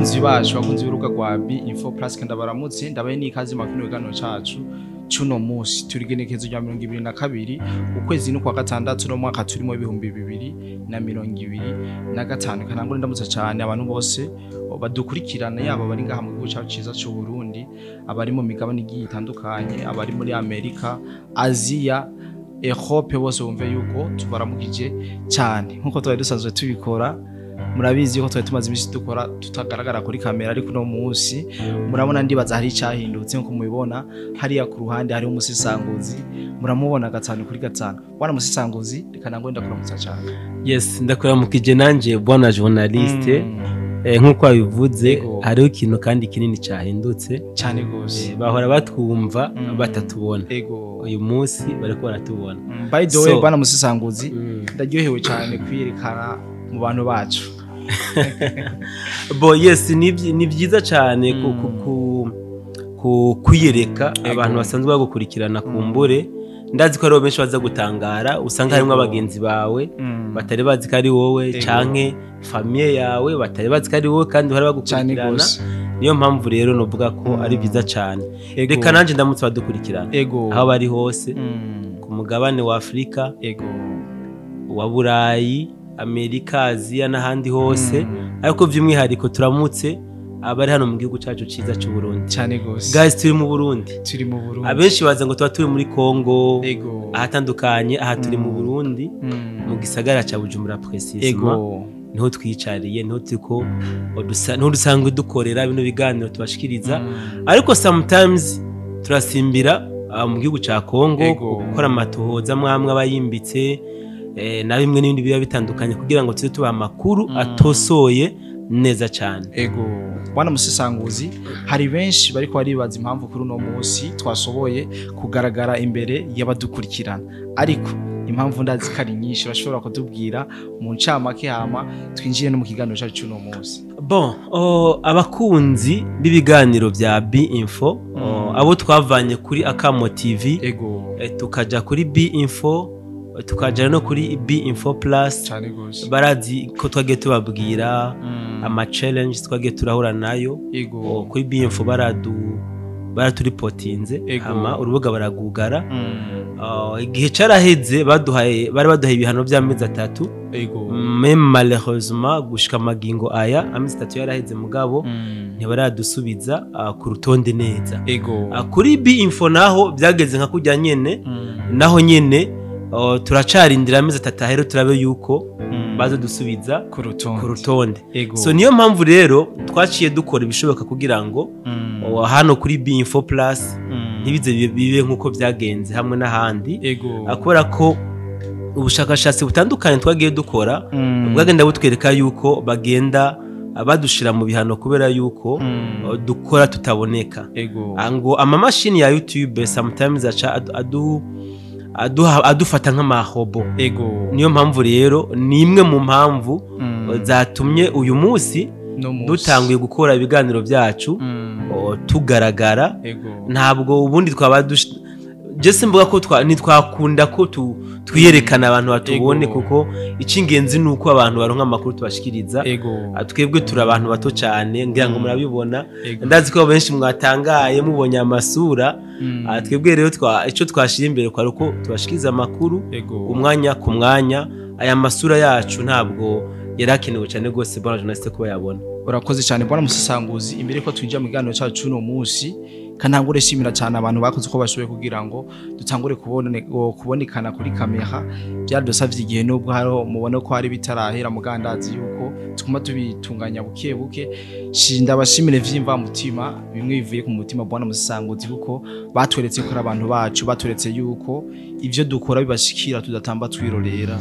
Bakunzi bacu, bakunzi b'urubuga rwa B Info Plus, ndabaramutse, ndabaye n'ikaze mu kino kiganiro cacu cuno munsi. Turi igenekerezo rya 22, ukwezi n'ukwa gatandatu, no mwaka turimo 2025. Kanangure ndamutsa cyane abantu bose badukurikirana, yaba bari ngaha mu gihugu cyacu ciza c'u Burundi, abari mu migabane igiye itandukanye, abari muri Amerika, Aziya, Europe, bose bumve yuko tubaramukije cyane nkuko twari dusanzwe tubikora. Murabizi yuko twari tumaze iminsi dukora tutagaragara kuri kamera, ariko uno munsi murabona, ndibaza hari icyahindutse. Nkuko mubibona hariya ku ruhande hariho umusisanguzi, muramubona gatanu kuri gatanu. Bwana musisanguzi, reka nangwe ndakuramutsa cyane. Yes, ndakuramukije nanje, bwana journaliste. Nkuko wabivuze, hariho ikintu kandi kinini cyahindutse. Cyane gose. Bahora batwumva batatubona, uyu munsi bariko baratubona. By the way, bwana musisanguzi, ndaryohewe cyane kwiyerekana mu bantu bacu. Bo, yes, ni byiza cyane ku kwiyereka abantu basanzwe bagukurikirana. Kumbure ndazi ko hariho benshi baza gutangara, usanga harimo abagenzi bawe batari bazi ko ari wowe, canke famille yawe batari bazi ko ari wowe kandi uhora bagukurikirana. Niyo mpamvu rero novuga ko ari byiza cyane. Reka nanjye ndamutse badukurikirana aho bari hose ku mugabane wa Afurika, wa Burayi, Amerika, Aziya n'ahandi hose, ariko by'umwihariko turamutse abari hano mu gihugu cyacu cyiza cy'u Burundi. Cyane gose. Guys, turi mu Burundi. Turi mu Burundi. Abenshi baza ngo tuba turi muri Congo, ahatandukanye. Aha turi mu Burundi, mu gisagara cya Bujumbura précisément. Niho twicariye, niho turiko niho dusanzwe dukorera bino biganiro tubashikiriza, ariko sometimes turasimbira mu gihugu ca Congo gukora amatohoza mwamwe abayimbitse, na bimwe n'ibindi biba bitandukanye, kugira ngo tuze tubaha amakuru atosoye neza cyane. Ego, bwana musisanguzi, hari benshi bariko baribaza impamvu kuri uno munsi twasoboye kugaragara imbere y'abadukurikirana, ariko impamvu ndazi ko ari nyinshi. Bashobora kutubwira mu ncamake, hama twinjiye no mu kiganiro cyacu cy'uno munsi. Bon, abakunzi b'ibiganiro bya B Info, abo twavanye kuri Akamo TV, tukaja kuri B Info, tukaja no kuri B Info Plus, cyane gose barazi ko twagiye tubabwira ama challenge twagiye turahura nayo. Kuri B Info baraturipotinze, hama urubuga baragugara. Igihe caraheze, baduhaye, bari baduhaye ibihano by'amezi 3. Mais malheureusement, gushika amagingo aya, amezi 3 yaraheze, mugabo ntibaradusubiza ku rutonde neza. Kuri B Info naho byageze nka kujya nyene, naho nyene turacarindira amezi 3 ahero, turabe yuko bazodusubiza ku rutonde. Ku rutonde. So niyo mpamvu rero twaciye dukora ibishoboka kugira ngo hano kuri B Info Plus ntibize bibe nk'uko byagenze hamwe n'ahandi. Kubera ko ubushakashatsi butandukanye twagiye dukora bwagenda butwereka yuko bagenda badushira mu bihano kubera yuko dukora tutaboneka. Ngo amamashini ya YouTube sometimes aca adufata nk'amahobo. Niyo mpamvu rero, ni imwe mu mpamvu zatumye uyu munsi No munsi dutanguye gukora ibiganiro byacu tugaragara. Ntabwo ubundi twaba je mvuga ko ntitwakunda ko twiyerekana abantu batubone, kuko icy'ingenzi ni uko abantu baronka amakuru tubashikiriza. Twebwe turi abantu bato cyane, ngira ngo murabibona. Ndazi ko benshi mwatangaye mubonye amasura. Twebwe rero icyo twashyira imbere kwari uko tubashikiriza amakuru umwanya ku mwanya. Aya masura yacu ntabwo yari akenewe cyane rwose, bwana journaliste, kuba yabona. Urakoze cyane, bwana musesanguzi. Imbere ko twinjira mu kiganiro cyacu cy'uno munsi, kantangure shimira cyane abantu bakoze uko bashoboye kugira ngo dutangure kubonekana kuri kamera. Byaradusavye igihe, nubwo hariho mubona ko hari bitarahera, mugandazi yuko tuguma tubitunganya buke buke. Ndabashimire vyimva mutima, bimwe bivuye ku mutima, bwana musesanguzi, kuko batweretse ko ari abantu bacu, batweretse yuko ivyo dukora bibashikira, tudatamba twirorera.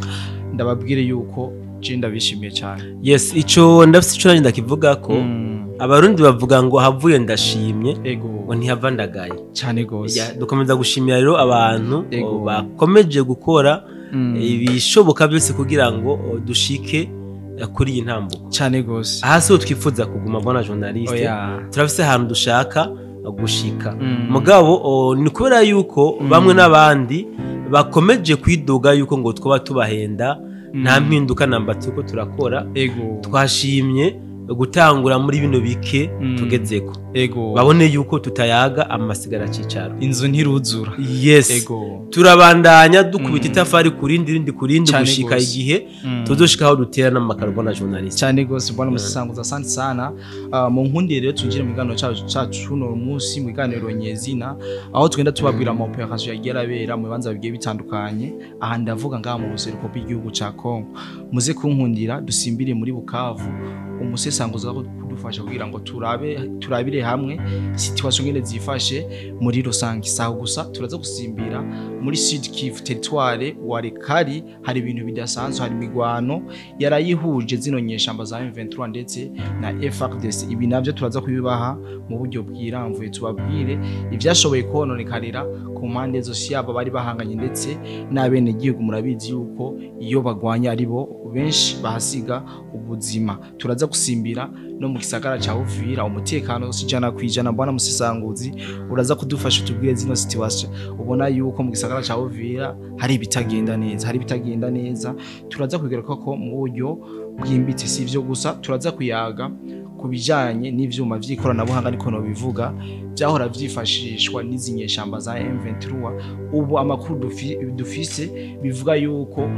Ndababwire yuko je ndabishimiye cyane. Yes, ico ndafise ico nanjye ndakivuga ko Abarundi bavuga ngo havuye ndashimye ngo ntihava ndagaye. Cyane gose. Ya, dukomeza gushimira rero abantu bakomeje gukora ibishoboka byose kugira ngo dushike kuri iyi ntambuko. Cyane gose. Aha siho twifuza kuguma, bwana journaliste. Oya. Turafise ahantu dushaka gushika, mugabo ni kubera yuko bamwe n'abandi bakomeje kwidoga yuko ngo twaba tubahenda, nta mpinduka namba turiko turakora. Twashimye gutangura muri bino bike tugezeko. Ego. Babone yuko tutayaga amasigara cicaro, inzu ntiruzura. Yes. Ego. Turabandanya dukubita itafari kurindi rindi kurindi Cane gushika gose. igihe tuzoshika aho dutera n'amakaro, bwana journaliste. Cyane gose, bwana Musasanguza, asante sana. Mu nkundiye rero twinjire mu kiganiro cacu cuno munsi, mu kiganiro nyezina, aho tugenda tubabwira ama opération yagiye arabera mu bibanza bigiye bitandukanye. Aha ndavuga ngaha mu buseruko bw'igihugu ca Congo. Muze kunkundira dusimbire muri Bukavu, umusesanguza kudufasha kugira ngo turabire hamwe situation ngene zifashe muri rusange. Saho gusa, turaza gusimbira muri Sud Kivu, territoire Walikale. Hari ibintu bidasanzwe, hari imigwano yarayihuje zino nyeshamba za M23 ndetse na FARDC. Ibi navyo turaza kubibaha mu buryo bwiramvuye, tubabwire ivyashoboye kononekarira ku mpande zose, yaba bari bahanganye ndetse n'abene gihugu. Murabizi yuko iyo bagwanya ari bo benshi bahasiga ubuzima. Turaza gusimbira no mu gisagara ca Uvira, umutekano si 100%. Bwana Musisanguzi, uraza kudufasha tubwire zino situation ubona yuko mu gisagara ca Uvira hari ibitagenda neza, hari ibitagenda neza. Turaza kubigaruka ko mu buryo bwimbitse. Si ivyo gusa, turaza kuyaga ku bijanye n'ivyuma vy'ikoranabuhanga, ariko no bivuga vyahora vyifashishwa n'izi nyeshamba za M23. Ubu amakuru dufise bivuga yuko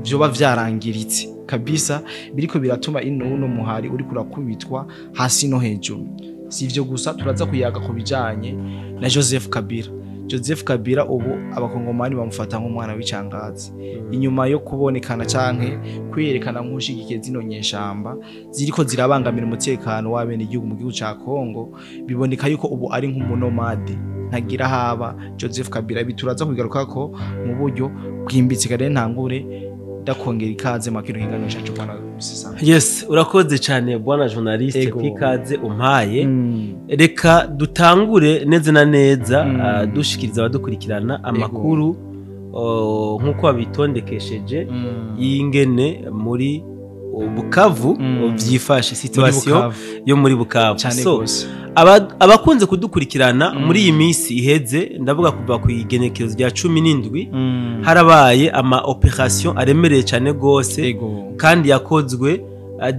vyoba vyarangiritse kabisa, biriko biratuma ino uno muhari uri kurakubitwa hasi no hejuru. Si ivyo gusa, turaza kuyaga ku bijanye na Joseph Kabila. Joseph Kabila ubu abakongomani bamufata nk'umwana w'icangazi, inyuma yo kubonekana canke kwiyerekana nk'ushigikiye zino nyeshamba ziriko zirabangamira umutekano w'abene igihugu mu gihugu ca Congo. Biboneka yuko ubu ari nk'umunomade, ntagira haba Joseph Kabila. Ibi turaza kubigarukako mu buryo bwimbitse. Kare ntangure ndakongera ikaze mu kino kiganiro cacu, bwana Musisa. Yes, urakoze cyane, bwana journaliste, Ego. kwikaze umpaye. Reka dutangure neza na neza, dushikiriza abadukurikirana amakuru, nk'uko babitondekesheje, y'ingene muri Bukavu vyifashe, situation Bukavu. yo muri Bukavu. Cyane So gose. abakunze kudukurikirana muri iyi minsi iheze, ndavuga kuva ku igenekerezo rya 17, harabaye ama opération aremereye cyane gose, kandi yakozwe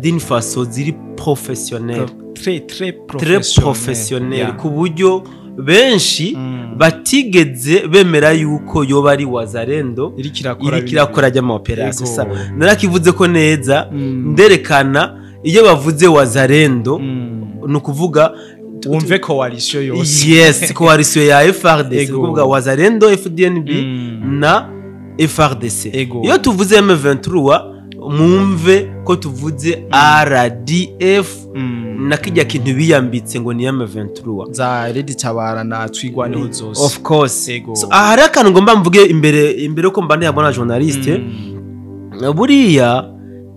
d'une façon ziri professionnelle, Très très très professionnel. professionnelle, ku buryo benshi batigeze bemera yuko yoba ari Wazalendo iriko irakora, iriko irakora ry'ama opération. Narakivuze ko neza, nderekana iyo bavuze Wazalendo, ni ukuvuga wumve coalition yose. Yes, coalition ya FARDC, ukuvuga Wazalendo, FDNB na FARDC. Iyo tuvuze M23, mwumve ko tuvuze RDF na kijya kintu biyambitse ngo ni M23, za Red Tabara na Twigwaneho zose. Of course. Ego. So, aha hariho akantu ngomba mvuge imbere ko mbane yabona journaliste. Buriya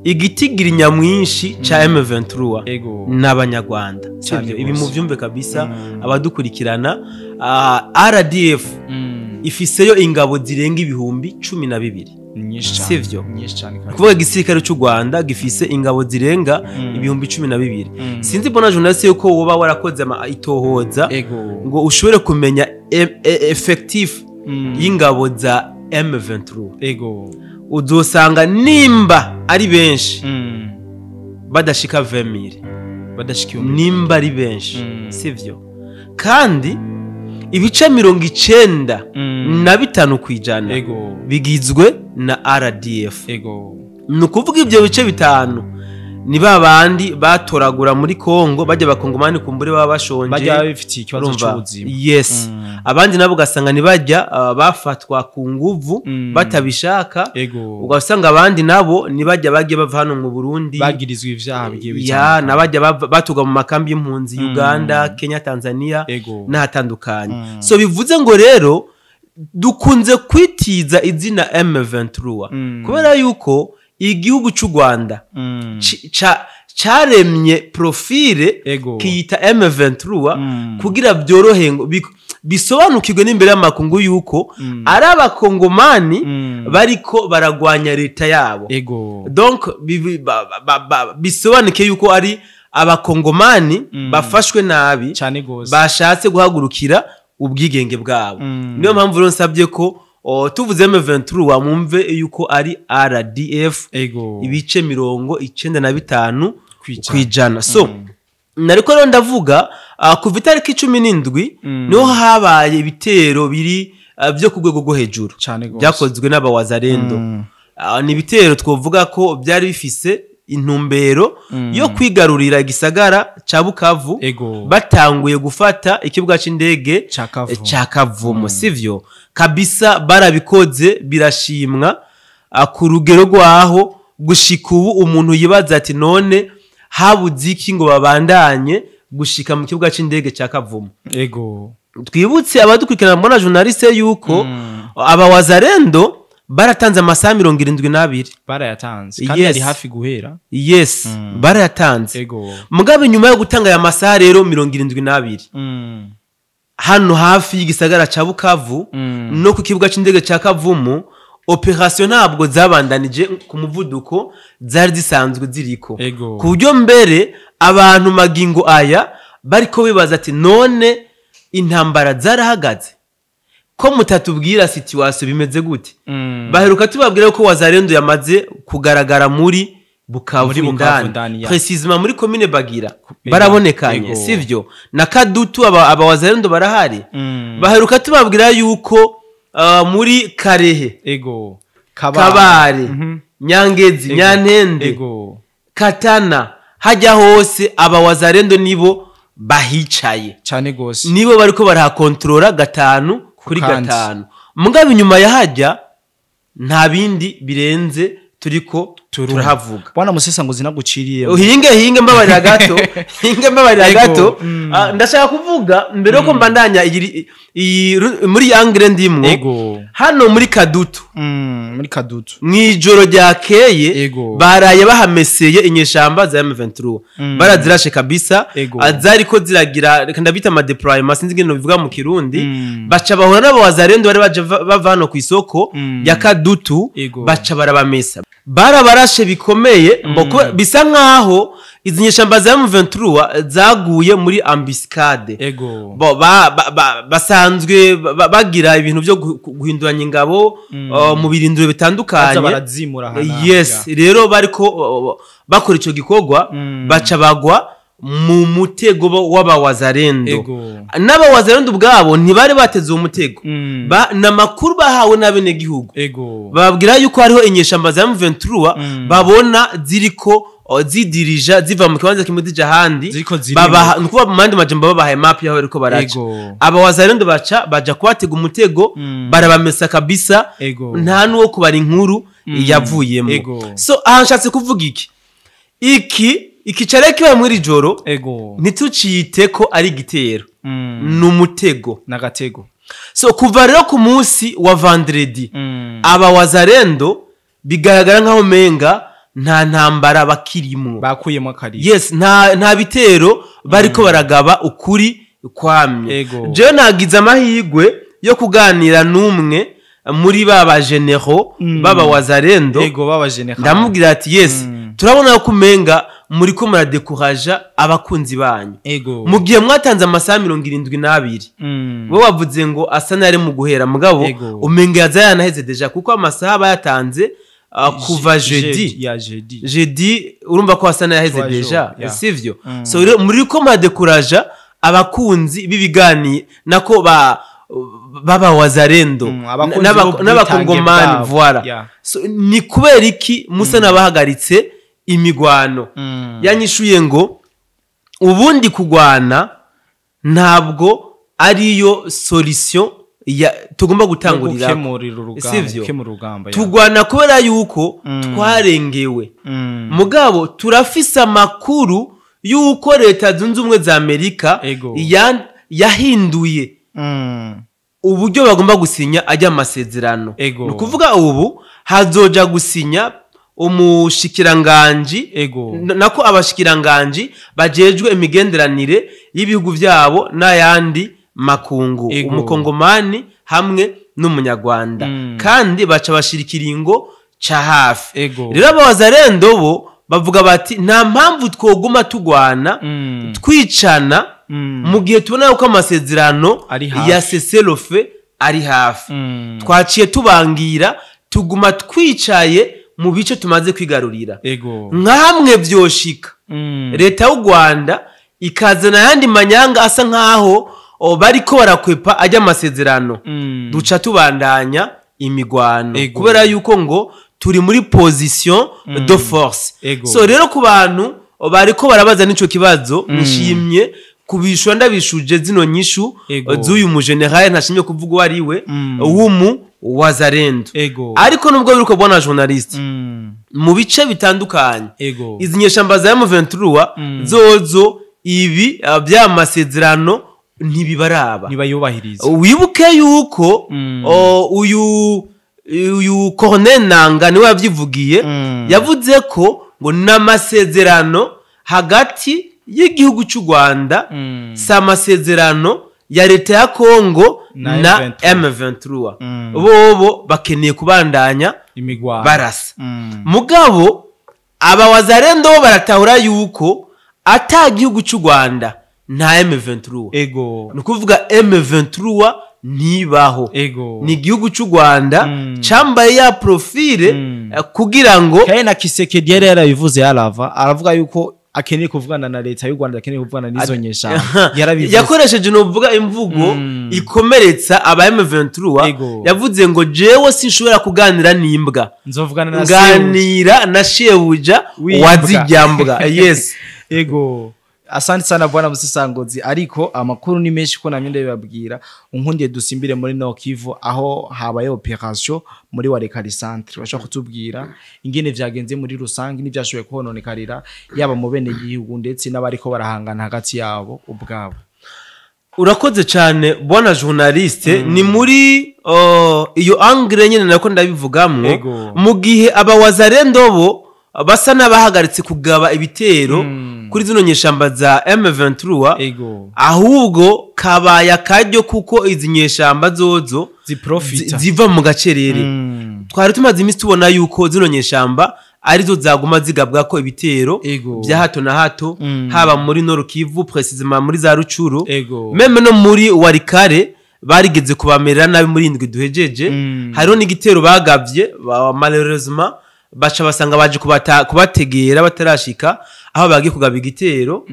igitigiri nyamwinshi ca M23 n'abanyarwanda, Cyane sibyo? Ibi gose. muvyumve kabisa, abadukurikirana. RDF ifiseyo ingabo zirenga 12,000. Ni nyinshi cyane. Sivyo? Ni nyinshi cyane kabisa. Kuvuga igisirikare cy'u Rwanda gifise ingabo zirenga 12,000. Sinzi, bona journaliste, yuko woba warakoze itohoza ngo ushobore kumenya effectif y'ingabo za M23. Uzosanga nimba ari benshi badashika 20,000. Badashika iyo. Nimba ari benshi, sivyo? Kandi ibice 95% bigizwe na RDF. Ni ukuvuga ibyo bice bitanu ni ba bandi batoragura muri Kongo, bajya abakongomani kumbure baba bashonje, bajya bifitiye ikibazo urumva? cy'ubuzima. Yes. Abandi nabo ugasanga ntibajya, bafatwa ku nguvu batabishaka. Ugasanga abandi nabo ntibajya, bagiye bava hano mu Burundi, bagirizwa ivyaha bigiye ya bitandukanye. Nabajya batuga mu makambi y'impunzi, Uganda, Kenya, Tanzania n'ahatandukanye. So bivuze ngo rero dukunze kwitiza izina M23 kubera yuko igihugu cy'u Rwanda caremye profile kiyita M23 kugira byorohe ngo bisobanukirwe n'imbere y'amakungu yuko ari abakongomani bariko baragwanya leta yabo. Donc bisobanuke yuko ari abakongomani bafashwe nabi, cyane gose, bashatse guhagurukira ubwigenge bwabo. Niyo mpamvu rero nsabye ko tuvuze M23 mwumve yuko ari RDF, ibice 95. Kwijana. So nariko rero ndavuga, kuva itariki 17 niho habaye ibitero biri byo ku rwego rwo hejuru Cane gose. byakozwe n'abawazarendo. Ni ibitero twovuga ko byari bifise intumbero yo kwigarurira igisagara ca Bukavu, batanguye gufata ikibuga c'indege Ca Kavumu. Ca Kavumu, sivyo? Kabisa barabikoze, birashimwa ku rugero rwaho gushika ubu umuntu yibaza ati: "None habuze iki ngo babandanye gushika mu kibuga c'indege ca Kavumu?" Twibutse abadukurikirana, mbona journaliste, yuko aba wazarendo baratanze amasaha 72. Barayatanze kandi yari hafi guhera. Yes, barayatanze. Mugabe nyuma yo gutanga aya masaha rero 72, hano hafi y'igisagara ca Bukavu no ku kibuga c'indege ca Kavumu, opération ntabwo zabandanije ku muvuduko zari zisanzwe ziriko, ku buryo mbere abantu magingo aya bariko bibaza ati: "None intambara zarahagaze ko mutatubwira situation bimeze gute?" Baheruka tubabwira ko wazarendo yamaze kugaragara muri Bukavu, Muri Bukavu indani, indani, ya. précisément muri commune Bagira barabonekanye, sivyo? Na Kadutu aba wazarendo barahari. Baheruka tubabwira yuko muri Karehe, Kabare, Nyangezi, Nyantende, Katana, hajya hose aba wazarendo nibo bahicaye. Cane gose. Nibo bariko barahakontorora gatanu kuri Kandi. gatanu. Mugabo inyuma ya hajya nta bindi birenze turiko turahavuga. Bwana Musesa, ngo zinaguciriye. Hinge, hinge, mbabarira gato, hinge, mbabarira gato. Ndashaka kuvuga mbere yuko mbandanya iyi muri angle ndimwo. Hano muri Kadutu, Muri Kadutu. Mw'ijoro ryakeye, baraye bahameseye inyeshamba za M23, barazirashe kabisa. Zariko ziragira, reka ndabita ama déploiement, sinzi ingene bivuga mu Kirundi. Baca bahura n'abawazarendo bari baje bava hano ku isoko ya Kadutu. Baca barabamesa, barabarashe bikomeye. Bisa nkaho izi nyeshamba za M23 zaguye muri embuscade. Bo basanzwe bagira ibintu byo guhinduranya ingabo mu birindiro Baza bitandukanye. barazimura hana. Yes, rero bariko bakora ico gikorwa, baca bagwa mu mutego w'abawazarendo. N'abawazarendo ubwabo ntibari bateze uwo mutego. Ni amakuru bahawe n'abenegihugu, bababwira yuko hariho inyeshamba za M23 babona ziriko zidirija ziva mu kibanza kimwe zija ahandi. Ziriko zirimuka. Babaha, ni ukuvuga mu yandi majambo babahaye map y'aho bariko baraca. Aba wazarendo baca baja kubatega umutego, barabamesa kabisa. Nta n'uwo kubara inkuru yavuyemo. So aha nshatse kuvuga iki? Iki cari kibaye muri iri joro, ntitucite ko ari igitero, ni umutego. N'agatego. So kuva rero ku munsi wa vendredi, aba wazarendo bigaragara nkaho menga nta ntambara bakirimwo. Bakuyemo akariro. Yes, nta bitero bariko baragaba, ukuri kwamye. Jewe nagize amahirwe yo kuganira n'umwe muri ba bagenero baba wazarendo. Baba général. Ndamubwira ati: "Yes, turabona ko umenga muriko muradekuraja abakunzi banyu mu gihe mwatanze amasaha 72." Bo bavuze ngo asa n'ari mu guhera, mugabo umenga yaza yanaheze déjà, kuko amasaha bayatanze kuva jeudi. Ya, jeudi. Jeudi, urumva ko asa n'ayaheze Trois déjà, jours, yeah. sivyo? So rero muriko muradekuraja abakunzi b'ibigani nako ba baba wazarendo Abakunzi b'ubwitange n'abakongomani bwabo. Voilà. So, ni kubera iki musa n'abahagaritse imigwano? Yanyishuye ngo ubundi kugwana ntabwo ariyo solution ya tugomba gutangurira. Gukemurira urugamba. Sivyo? Gukemura urugamba, ya. Tugwana kubera yuko twarengewe, mugabo turafise amakuru yuko Leta Zunze Ubumwe za Amerika yahinduye uburyo bagomba gusinya ajya amasezerano. Ni ukuvuga ubu hazoja gusinya umushikiranganji, nako abashikiranganji bajejwe imigenderanire y'ibihugu byabo n'ayandi makungu, umukongomani hamwe n'umunyarwanda, kandi baca bashira ikiringo ca hafi. Rero abawazarendo bo bavuga bati: "Nta mpamvu twoguma tugwana, twicana, mu gihe tubona yuko amasezerano Ari hafi. ya cessez-le-feu ari hafi. Twaciye tubangira, tuguma twicaye mu bice tumaze kwigarurira." Nka hamwe vyoshika. Leta y'u Rwanda ikazana ayandi manyanga asa nkaho bariko barakwepa ajya amasezerano, duca tubandanya imigwano, kubera yuko ngo turi muri position de force. So rero ku bantu bariko barabaza n'ico kibazo, nshimye kubishura, ndabishuje zino nyishu z'uyu mugeneral, ntashimye kuvuga uwo ari we, w'umu Wazalendo. Ariko nubwo biriko, bwana journaliste, mu bice bitandukanye izi nyeshamba za M23 zozo ibi bya masezerano ntibibaraba. Ntibayubahiriza. Wibuke yuko uyu Corneille Nanga niwe yavyivugiye, yavuze ko ngo n'amasezerano hagati y'igihugu cy'u Rwanda, si amasezerano ya leta ya Kongo na na M23. M23. Bobo bakeneye kubandanya imigwano barasa. Mugabo aba Wazalendo bo baratahura yuko ata gihugu cy'u Rwanda nta M23. Ni ukuvuga M23 ntibaho. Ni igihugu cy'u Rwanda cambaye ya profile kugira ngo Kandi na Tshisekedi yari yarabivuze, yarava aravuga yuko akeneye kuvugana na leta y'u Rwanda, akeneye kuvugana n'izo nyeshamba, yarabivuze. Yakoresheje, novuga, imvugo ikomeretsa aba M23. Yavuze ngo jewe sinshobora kuganira n'imbwa, nzovugana na shebuja. Nganira na shebuja w'imbwa. Wazijyambwa, yes. Ego, asante sana bwana Musisangozi, ariko amakuru ni menshi ko namye ndabibabwira. Unkundiye dusimbire muri Nord Kivu, aho habaye operation muri Walikale Centre. Bashobora kutubwira ingene vyagenze muri rusange n'ivyashoboye kononekarira, yaba mu bene gihugu ndetse n'abariko barahangana hagati yabo ubwabo? Urakoze cyane, bwana journaliste. Ni muri iyo angle nyine nako ndabivugamwo. Mu gihe aba Wazalendo bo basa n'abahagaritse kugaba ibitero kuri zino nyeshamba za M23, ahubwo kabaye akaryo kuko izi nyeshamba zozo ziprofita, ziva mu gacerere. Twari tumaze iminsi tubona yuko zino nyeshamba arizo zaguma zigabwa ko ibitero bya hato na hato, haba muri Nord Kivu, précisément muri za Rutshuru, même no muri Walikale barigeze kubamerera nabi muri indwi duhejeje. Hariho n'igitero bagavye malheureusement baca basanga baje kubategera batarashika aho bagiye kugaba igitero.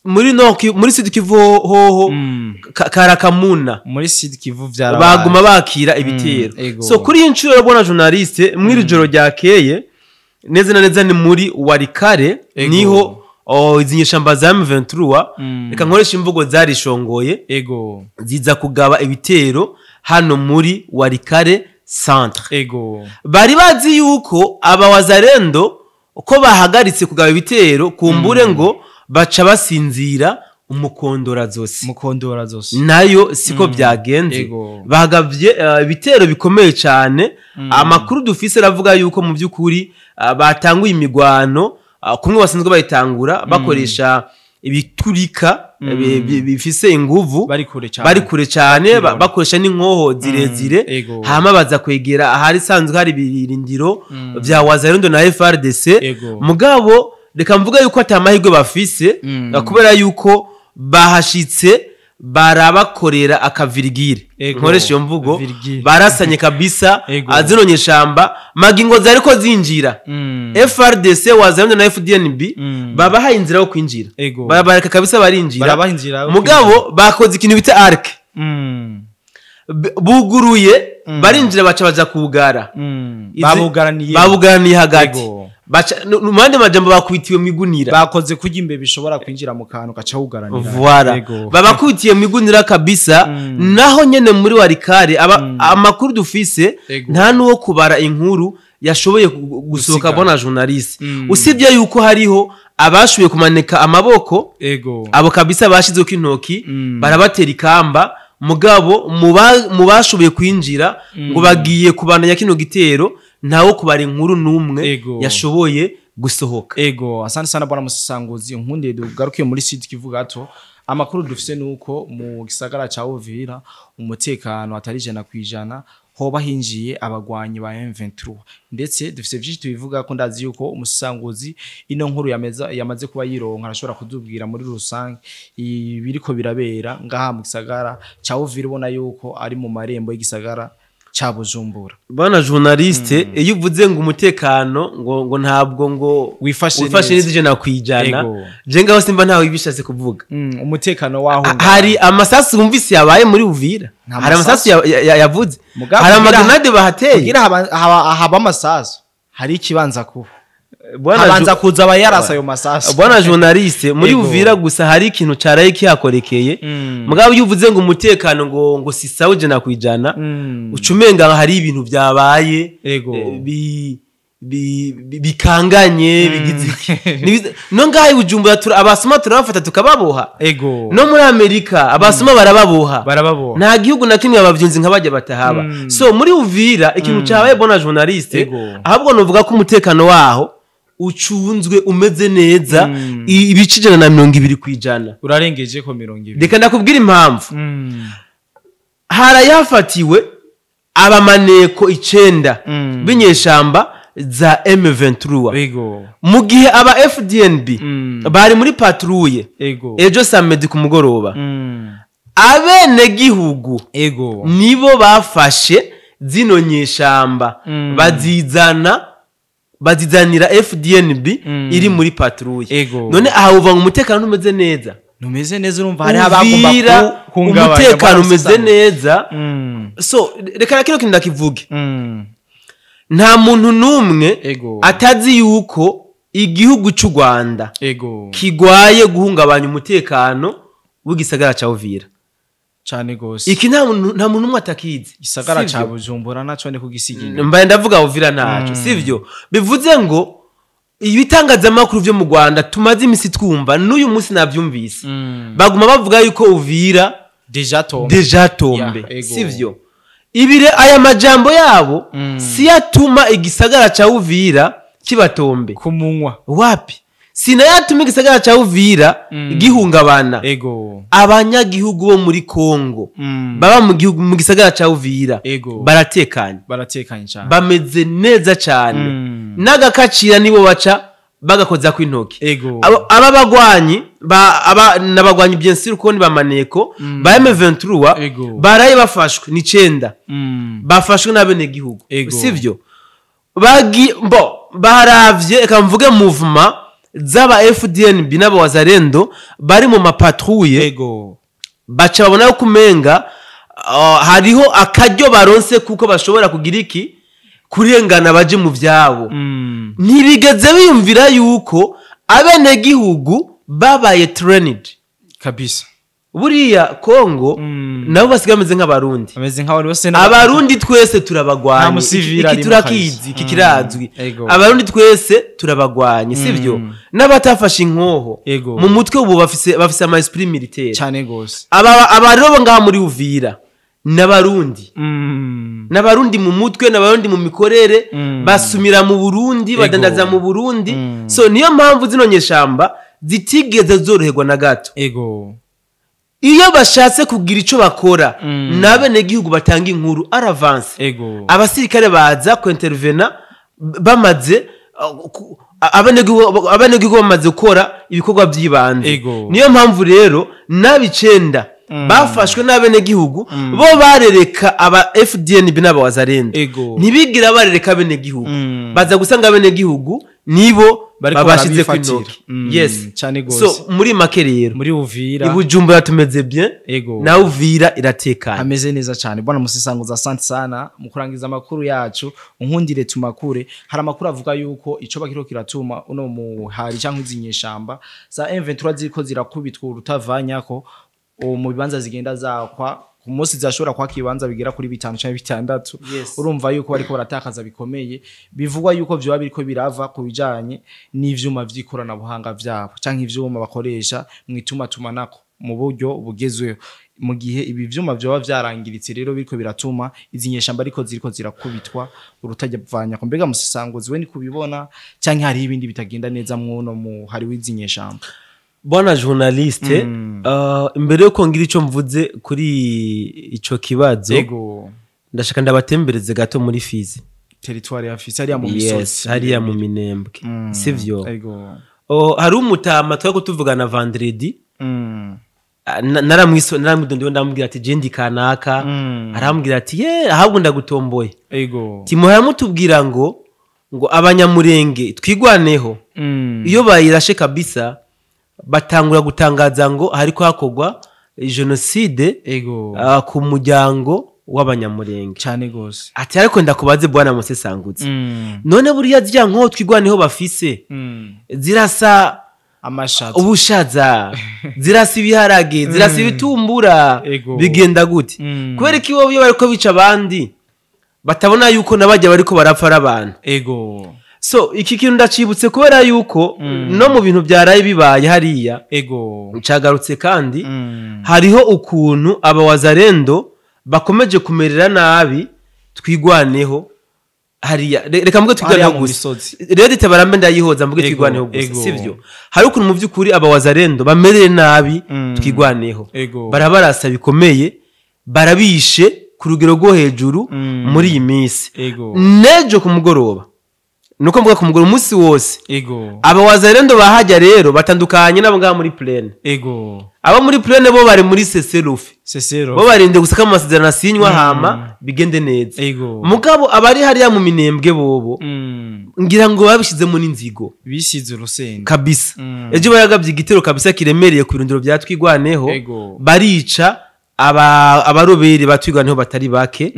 Muri Nord Kivu, muri Sud Kivu hoho, Karakamuna, muri Sud Kivu vyarabaye. Baguma bakira ibitero. So kuri iyi nshuro rero, bwana journaliste, mw'iri joro ryakeye, neza na neza ni muri Walikale, niho izi nyeshamba za M23, reka nkoresha imvugo, zarishongoye, ziza kugaba ibitero hano muri Walikale Centre. Bari bazi yuko aba Wazalendo ko bahagaritse kugaba ibitero, kumbure ngo baca basinzira umukondora zose. Mukondora zose. Nayo siko byagenze. Bagavye ibitero bikomeye cyane. Amakuru dufise aravuga yuko mu by'ukuri batanguye imigwano kumwe basanzwe bayitangura, bakoresha ibiturika bifise inguvu. Bari kure cyane. Bari kure cyane, Bakibona. bakoresha n'inkoho zirezire. Hama baza kwegera ahari sanzwe hari ibirindiro vya Wazalendo na FARDC. Mugabo reka mvuga yuko ata mahirwe bafise, kubera yuko bahashitse barabakorera akavirigire. Nkoresha iyo mvugo. Virgile. Barasanye kabisa. Zino nyeshamba magingo zariko zinjira, FARDC, Wazalendo na FDNB babahaye inzira yo kwinjira. Barabareka kabisa barinjira. Barabaha inzira yo. Mugabo bakoze ikintu bita arc. Buguruye barinjira, baca baja kugara. Babugaraniye. Babugaraniye hagati. Baca mu yandi majambo bakwitiwe mu igunira. Bakoze kurya imbeba bishobora kwinjira mu kantu gaca wugaranira. Voilà. Babakubitiye mu igunira kabisa. Naho nyene muri Walikale aba amakuru dufise, nta nuwo kubara inkuru yashoboye gusohoka, Gusigara. bona journaliste. Usibye yuko hariho abashoboye kumanika amaboko, abo kabisa bashizeko intoki, barabatera ikamba. Mugabo mu bashoboye kwinjira ngo bagiye kubandanya kino gitero, ntawo kubara inkuru n'umwe yashoboye gusohoka. Ego, asante sana bwana Musisanguzi. Nkundiye dugarukiye muri Sud Kivu gato. Amakuru dufise nuko mu gisagara ca Uvira umutekano atari 100%, hoba hinjiye abagwanyi ba M23, ndetse dufise vyinshi tubivuga ko ndazi yuko umusanguzi ino nkuru yamaze kuba yironka, arashobora kudubwira muri rusange ibiriko birabera ngaha mu gisagara ca Uvira, ubona yuko ari mu marembo y'igisagara. ca Bujumbura. Bana journaliste, iyo uvuze ngo umutekano ngo ntabwo ngo wifashe wifashe neza 100%, je ngaho simba ntawe ibishatse kuvuga. Umutekano waho hari amasasu wumvise yabaye muri Uvira, hari amasasu yavuze, hari amagrenade bahateye. Kugira haba amasasu hari ikibanza kuba abanza kuza abayarasa ayo masasu. Bwana journaliste, muri Uvira gusa hari ikintu caraye kihakorekeye. Mugabo iyo uvuze ngo umutekano ngo si sawa 100%, ucumenga hari ibintu byabaye bikanganye bigize iki. No ngaho Bujumbura abasuma turabafata tukababoha. No muri Amerika abasuma barababoha. Nta gihugu na kimwe abavyunzi nk'abajya batahaba. So muri Uvira ikintu cyabaye, bona journaliste, ahubwo novuga ko umutekano waho ucunzwe umeze neza ibice 120%. Urarengeje ko 20. Reka ndakubwira impamvu. Harayafatiwe abamaneko 9 b'inyeshamba za M23. Mu gihe aba FDNB bari muri patrouille ejo samedi ku mugoroba, abene gihugu nibo bafashe zino nyeshamba bazizanira FDNB iri muri patrouille. None aha uva ngo umutekano umeze neza. Numeze neza, urumva hari abagomba kungabanya umutekano umeze neza. So reka kino kintu ndakivuge. Nta muntu numwe atazi yuko igihugu cy'u Rwanda kigwaye guhungabanya umutekano w'igisagara ca Uvira cyane gose. Iki nta muntu numwe atakizi. Gisagara ca Bujumbura naco ne kugisigira. Mbaye ndavuga Uvira ntaco, sivyo? Bivuze ngo ibitangazamakuru vyo mu Rwanda tumaze imisi twumva n'uyu munsi navyumvise. Baguma bavuga yuko Uvira deja tombe, sivyo? Ibire aya majambo yabo si yatuma igisagara ca Uvira kibatombe kumunywa wapi, sinayatuma igisagara ca Uvira gihungabana. Abanyagihugu bo muri Kongo baba mu gihugu mu gisagara ca Uvira baratekanye, baratekanye cyane, bameze neza cyane. N'agakacira nibo baca bagakoza ku intoki. Aba bagwanyi aba nabagwanyi bien sûr ko ni bamaneko ba M23 baraye bafashwe ni 9 bafashwe n'abene gihugu, sivyo? Bagi bo baravye eka mvuge movement z'aba FDNB n'aba Wazalendo bari mu mapatrouille, baca babona ko kumenga hariho akaryo baronse kuko bashobora kugira iki kurengana baje mu vyabo. Ntibigeze biyumvira yuko abene gihugu babaye trained kabisa. Buriya Kongo nabo basigameze nk'abarundi, ameze nk'abarundi bose. Abarundi twese turabagwanye, iki turakizi, iki kirazwi. Abarundi twese turabagwanye, sivyo? N'abatafashe inkoho mu mutwe ubu bafise ama esprit militaire cyane gose. Aba rero ngaha muri Uvira n'abarundi, n'abarundi mu mutwe, n'abarundi mu mikorere, basumira mu Burundi, badandaza mu Burundi. So niyo mpamvu zino nyeshamba zitigeze zoroherwa na gato. Iyo bashatse kugira ico bakora n'abene gihugu batanga inkuru aravance, abasirikare baza ku intervena bamaze abene gihugu bamaze gukora ibikorwa by'ibanze. Niyo mpamvu rero n'abicenda bafashwe n'abene gihugu bo barereka aba FDNB n'aba Wazalendo, ntibigira barereka abene gihugu, baza gusanga abene gihugu nibo babashize ku intoki. Yes, cyane gose. So muri make rero muri Uvira Ibujumbura tumeze bien, na Uvira iratekanye, ameze neza cyane. Bwana Musisanguza, asante sana mu kurangiza amakuru yacu. Unkundire tumakure, hari amakuru avuga yuko ico bakiro kiratuma uno muhari cyangwa izinyeshamba za M23 ziriko zirakubitwa urutavanyako mu bibanza zigenda zakwa ku munsi zashobora kwaka ibibanza bigera kuri 5 canke 6. Urumva yuko bariko baratakaza bikomeye. Bivugwa yuko vyoba biriko birava ku bijanye n'ivyuma vy'ikoranabuhanga vyabo canke ivyuma bakoresha mu itumatumanako mu buryo bugezweho. Mu gihe ibi vyuma vyoba vyarangiritse rero biriko biratuma izi nyeshamba ariko ziriko zirakubitwa urutajya ko. Mbega Musisanguzi we ni kubibona canke hari ibindi bitagenda neza mwono mu hari w'izi nyeshamba? Bwana journaliste, imbere yuko ngira ico mvuze kuri ico kibazo, ndashaka ndabatembereze gato muri Fizi, territoire ya Fizi, hariya mu misozi, hariya mu Minembwe, sivyo? Hari umutama twari kutuvugana vendredi, Naramwidondiwe, ndamubwira ati je ndi kanaka. Arambwira ati ye, ahubwo ndagutomboye. Timuhora mutubwira ngo Abanyamurenge twigwaneho, iyo bayirashe kabisa batangura gutangaza ngo hariko hakorwa jenoside ku muryango w'Abanyamurenge. Cyane gose. Ati ariko ndakubaze bwana Musesangutse, none buriya zirya nko twigwaneho bafise zirasa amashaza, ubushaza, zirasa ibiharage, zirasa ibitumbura, bigenda gute? Kubera ko ibo iyo bariko bica abandi batabona yuko nabajya bariko barapfa ari abantu. So iki kintu ndacibutse kubera yuko no mu bintu byaraye bibaye hariya ncagarutse kandi hariho ukuntu abawazarendo bakomeje kumerera nabi twigwaneho hariya. Reka mvuge hariya twigwaneho mu gusa. Misozi. Rero itabarambe ndayihoza, mvuge twigwaneho gusa. Sivyo, hari ukuntu mu by'ukuri abawazarendo bamerere nabi twigwaneho. Barabarasa bikomeye, barabishe ku rugero rwo hejuru muri iyi minsi. Nejo ku mugoroba, nuko mvuga ku mugoroba, umunsi wose abawazarendo bahajya rero batandukanye n'abo ngaha muri plaine. Abo muri plaine bo bari muri cessez-le-feu. Cessez-le. Bo barinde gusa ko amasezerano asinywa hama bigende neza. Mugabo abari hariya mu Minembwe bobo ngira ngo babishizemo n'inzigo. Bisize urusenda. Kabisa. Ejo baragabye igitero kabisa kiremereye ku birindiro bya twigwaneho. Barica abarobere batwigwaneho batari bake,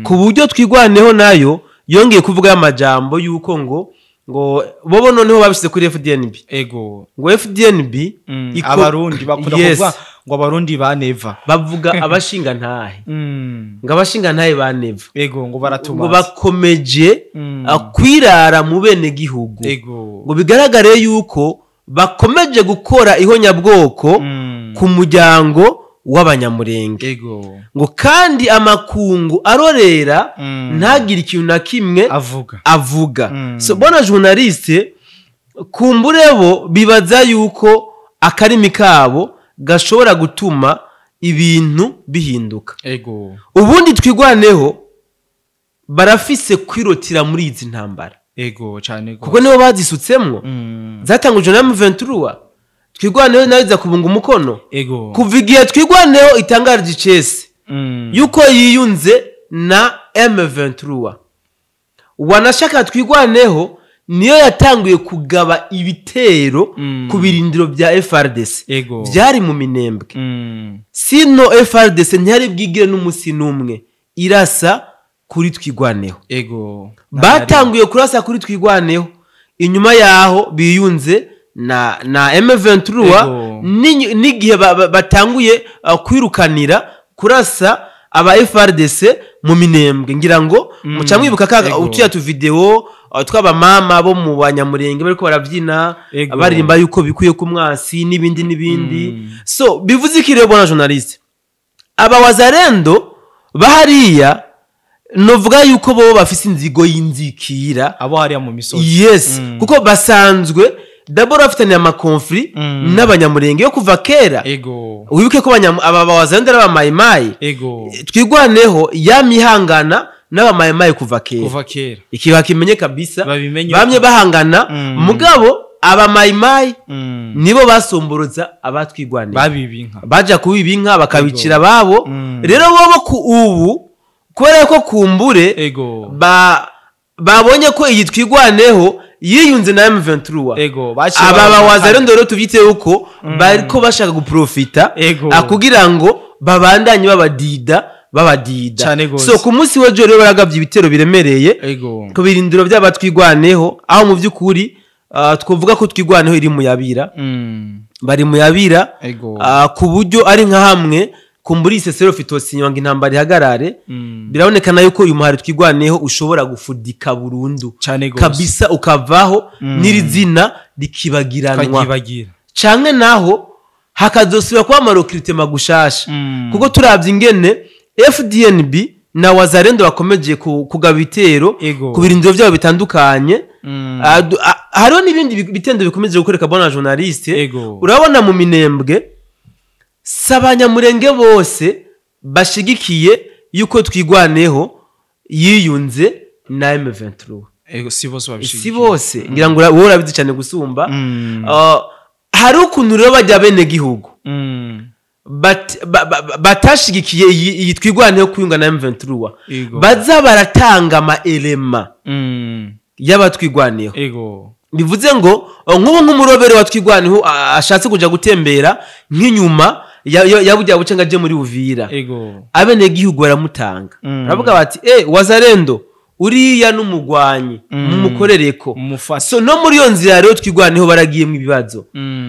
ku buryo twigwaneho nayo yongeye kuvuga y'amajambo yuko ngo bobo noneho babishyize kuri FDNB, ngo FDNB Abarundi bakunda Yes. kuvuga ngo Abarundi ba Neva. Bavuga abashinga ntahe, ngo abashinga ntahe ba Neva Ego, ngo ngo baratumaze. bakomeje kwirara mu bene gihugu, ngo bigaragare yuko bakomeje gukora ihonyabwoko ku muryango w'Abanyamurenge, ngo kandi amakungu arorera ntagire ikintu na kimwe avuga. Avuga. So bona journaliste, kumbure bo bibaza yuko akarimi kabo gashobora gutuma ibintu bihinduka. Ubundi twigwaneho barafise kwirotira muri izi ntambara, Ego, cyane kuko gose. nibo bazisutsemwo. Zatangujwe na M23, twigwaneho nayo iza kubunga umukono. Kuva igihe twigwaneho itangarije icese yuko yiyunze na M23, wanashaka twigwaneho niyo yatanguye kugaba ibitero ku birindiro bya FRDC byari mu Minembwe. Sino FRDC ntiyari bwigire n'umusi n'umwe irasa kuri twigwaneho. Batanguye kurasa kuri twigwaneho inyuma yaho biyunze na M23, n'igihe batanguye kwirukanira kurasa aba FRDC mu Minembwe. Ngira ngo muca mwibuka ka utuya tu video tw'abamama bo mu Banyamurenge bariko barabyina, baririmba yuko bikuye ku mwasi n'ibindi n'ibindi. So bivuze iki rero, bona journaliste? Aba wazarendo bahariya novuga yuko bo bafise inzigo y'inzikira. Abo hariya mu misozi. Yes, kuko basanzwe d'abord bafitaniye ama conflits n'Abanyamurenge yo kuva kera. Wibuke ko aba bawazarendo ari abamayimayi. Twigwaneho yamihangana n'abamayimayi kuva kera. Kuva kera. Ikiba kimenye kabisa. Babimenye. Bamye bahangana, mugabo abamayimayi nibo basomboroza abatwigwaneho. Babiba inka. Baja kubiba inka bakabicira babo. Rero bobo ku ubu kubera ko kumbure babonye ko iyi twigwaneho yiyunze na M23, Baciye aba babona bawazarendo rero tuvyite yuko bariko bashaka guprofita kugira ngo babandanye babadida. Cane gose. So ku munsi w'ejo rero baragavye ibitero biremereye ku birindiro by'abatwigwaneho, aho mu by'ukuri twovuga ko twigwaneho iri mu yabira, bari mu yabira, ku buryo ari nka hamwe kumbura iyi cessez-le-feu itosinywa ngo intambara ihagarare, birabonekana yuko uyu muhari twigwaneho ushobora gufudika burundu Cane gose. kabisa, ukavaho n'iri zina rikibagiranwa, Tukagibagira. canke naho hakazosubira kuba ama recrutement gushasha, kuko turavye ingene FDNB na wazarendo bakomeje kugaba ibitero ku birindiro byabo bitandukanye. Hariho n'ibindi bitendo bikomeje gukoreka, bona journaliste. Urabona mu Minembwe si Abanyamurenge bose bashigikiye yuko twigwaneho yiyunze na M23. Ego, si bose Si babishigikiye. bose. Ngira ngo wowe urabizi cyane gusumba. Hari ukuntu rero bajya bene gihugu Batashigikiye iyi Twirwaneho kwiyunga na M23, baza baratanga ama éléments y'abatwigwaneho. Bivuze ngo nk'ubu nk'umurobere wa Twirwaneho ashatse kuja gutembera nk'inyuma ya burya buce ngo aje muri Uvira, abenegihugu baramutanga. Baravuga bati: "Wazalendo uriya n'umugwanyi, mumukorereko." Umufasi. So no muri iyo nzira rero Twirwaneho baragiyemo ibibazo.